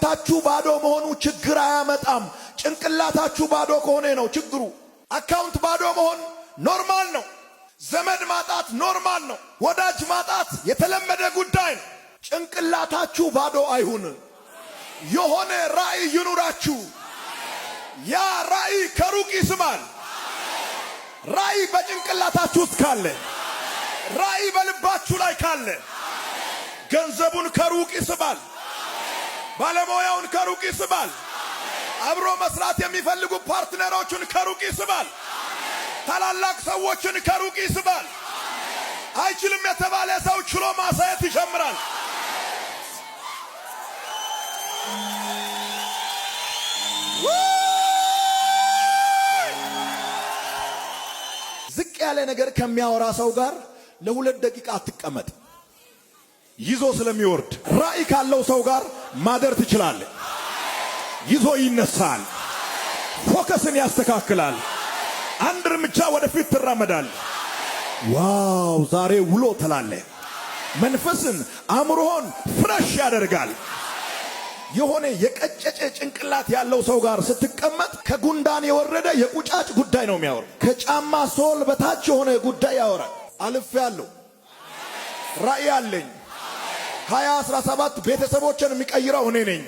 አካውንታችሁ ባዶ መሆኑ ችግር አያመጣም። ጭንቅላታችሁ ባዶ ከሆነ ነው ችግሩ። አካውንት ባዶ መሆን normal ነው። ዘመድ ማጣት normal ነው። ወዳጅ ማጣት የተለመደ ጉዳይ ነው። ጭንቅላታችሁ ባዶ አይሁን። የሆነ ራእይ ይኑራችሁ። ያ ራእይ ከሩቅ ይስባል። ራእይ በጭንቅላታችሁ ውስጥ ካለ፣ ራእይ በልባችሁ ላይ ካለ ገንዘቡን ከሩቅ ይስባል። ባለሙያውን ከሩቅ ይስባል። አብሮ መስራት የሚፈልጉ partner ኦችን ከሩቅ ይስባል። ታላላቅ ሰዎችን ከሩቅ ይስባል። አይችልም የተባለ ሰው ችሎ ማሳየት ይጀምራል። ዝቅ ያለ ነገር ከሚያወራ ሰው ጋር ለ2 ደቂቃ አትቀመጥ። ይዞ ስለሚወርድ ራእይ ካለው ሰው ጋር ማደር ትችላለህ። ይዞ ይነሳል። Focus ን ያስተካክላል። አንድ እርምጃ ወደፊት ትራመዳል። Wow፣ ዛሬ ውሎ ትላለህ። መንፈስን አእምሮህን fresh ያደርጋል። የሆነ የቀጨጨ ጭንቅላት ያለው ሰው ጋር ስትቀመጥ ከጉንዳን የወረደ የቁጫጭ ጉዳይ ነው የሚያወራው። ከጫማ sole በታች የሆነ ጉዳይ ያወራል። አልፌ ያለው ራእይ አለኝ። 2017 ቤተሰቦችን የሚቀይረው እኔ ነኝ።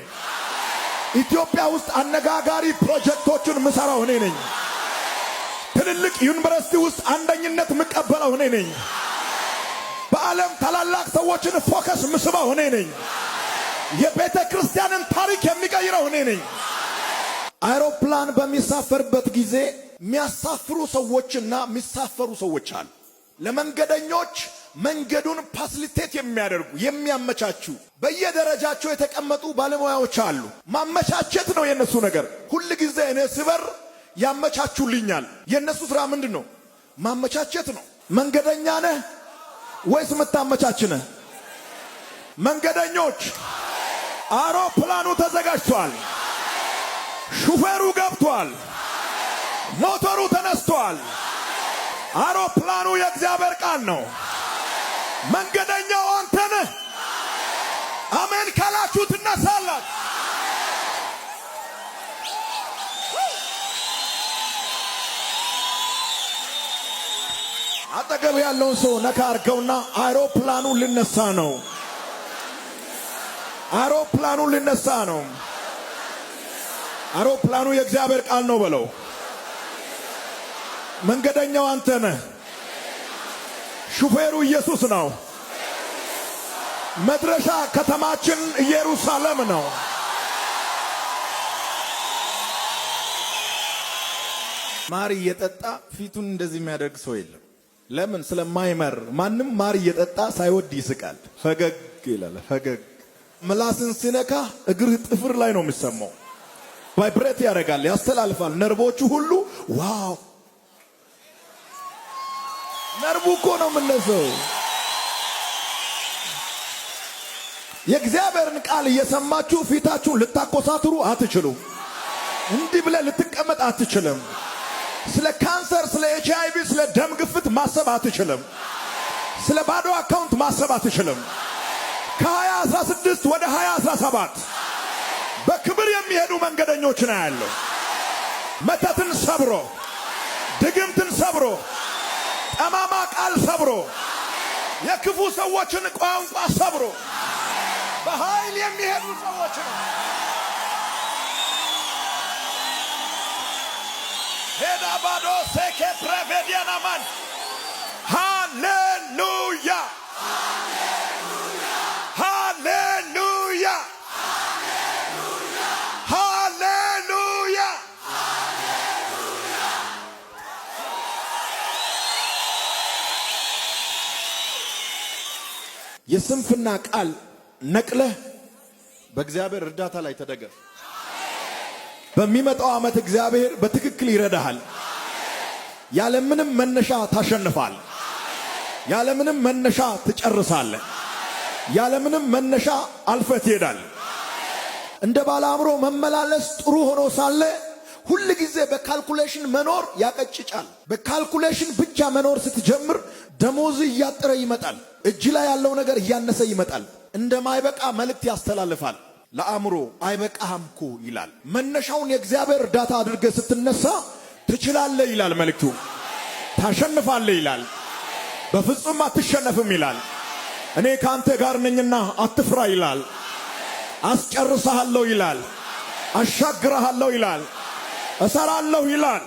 ኢትዮጵያ ውስጥ አነጋጋሪ ፕሮጀክቶችን ምሰራው እኔ ነኝ። ትልልቅ ዩኒቨርሲቲ ውስጥ አንደኝነት የምቀበለው እኔ ነኝ። በዓለም ታላላቅ ሰዎችን focus ምስበው እኔ ነኝ። የቤተ ክርስቲያንን ታሪክ የሚቀይረው እኔ ነኝ። አይሮፕላን በሚሳፈርበት ጊዜ የሚያሳፍሩ ሰዎችና የሚሳፈሩ ሰዎች አሉ። ለመንገደኞች መንገዱን facilitate የሚያደርጉ፣ የሚያመቻቹ፣ በየደረጃቸው የተቀመጡ ባለሙያዎች አሉ። ማመቻቸት ነው የነሱ ነገር። ሁል ጊዜ እኔ ስበር ያመቻቹልኛል። የነሱ ስራ ምንድን ነው? ማመቻቸት ነው። መንገደኛ ነህ ወይስ የምታመቻች ነህ? መንገደኞች፣ አውሮፕላኑ ተዘጋጅቷል። ሹፌሩ ገብቷል። ሞተሩ ተነስቷል። አውሮፕላኑ የእግዚአብሔር ቃል ነው። መንገደኛው አንተ ነህ። አሜን ካላችሁ ትነሳላችሁ። አጠገብ ያለውን ሰው ነካ አድርገውና አይሮፕላኑ ሊነሳ ነው። አይሮፕላኑ ሊነሳ ነው። አይሮፕላኑ የእግዚአብሔር ቃል ነው በለው። መንገደኛው አንተ ነህ። ሹፌሩ ኢየሱስ ነው። መድረሻ ከተማችን ኢየሩሳሌም ነው። ማር እየጠጣ ፊቱን እንደዚህ የሚያደርግ ሰው የለም። ለምን? ስለማይመር። ማንም ማር እየጠጣ ሳይወድ ይስቃል። ፈገግ ይላል። ፈገግ ምላስን ሲነካ እግርህ ጥፍር ላይ ነው የሚሰማው። Vibrate ያደርጋል፣ ያስተላልፋል። ነርቮቹ ሁሉ wow! ነርቡ እኮ ነው የምነሰው። የእግዚአብሔርን ቃል እየሰማችሁ ፊታችሁን ልታኮሳትሩ አትችሉም። እንዲህ ብለህ ልትቀመጥ አትችልም። ስለ ካንሰር፣ ስለ ኤችአይቪ፣ ስለ ደም ግፊት ማሰብ አትችልም። ስለ ባዶ አካውንት ማሰብ አትችልም። ከ2016 ወደ 2017 በክብር የሚሄዱ መንገደኞች ነው ያለው። መተትን ሰብሮ፣ ድግምትን ሰብሮ፣ ጠማማ ቃል ሰብሮ፣ የክፉ ሰዎችን ቋንቋ ሰብሮ በኃይል የሚሄዱ ሰዎች ነው። ሄዳ ባዶ ሴኬ ፕሬቬዲያናማን። ሃሌሉያ፣ ሃሌሉያ፣ ሃሌሉያ። የስንፍና ቃል ነቅለህ በእግዚአብሔር እርዳታ ላይ ተደገፍ። በሚመጣው ዓመት እግዚአብሔር በትክክል ይረዳሃል። ያለምንም መነሻ ታሸንፋል። ያለምንም መነሻ ትጨርሳለህ። ያለምንም መነሻ አልፈህ ትሄዳለህ። እንደ ባለ አእምሮ መመላለስ ጥሩ ሆኖ ሳለ ሁል ጊዜ በ calculation መኖር ያቀጭጫል። በ calculation ብቻ መኖር ስትጀምር ደሞዝ እያጠረ ይመጣል። እጅ ላይ ያለው ነገር እያነሰ ይመጣል። እንደማይበቃ መልእክት ያስተላልፋል። ለአእምሮ አይበቃህም እኮ ይላል። መነሻውን የእግዚአብሔር እርዳታ አድርገህ ስትነሳ ትችላለህ ይላል መልእክቱ። ታሸንፋለህ ይላል። በፍጹም አትሸነፍም ይላል። እኔ ከአንተ ጋር ነኝና አትፍራ ይላል። አስጨርሰሃለሁ ይላል። አሻግረሃለሁ ይላል። እሰራለሁ ይላል።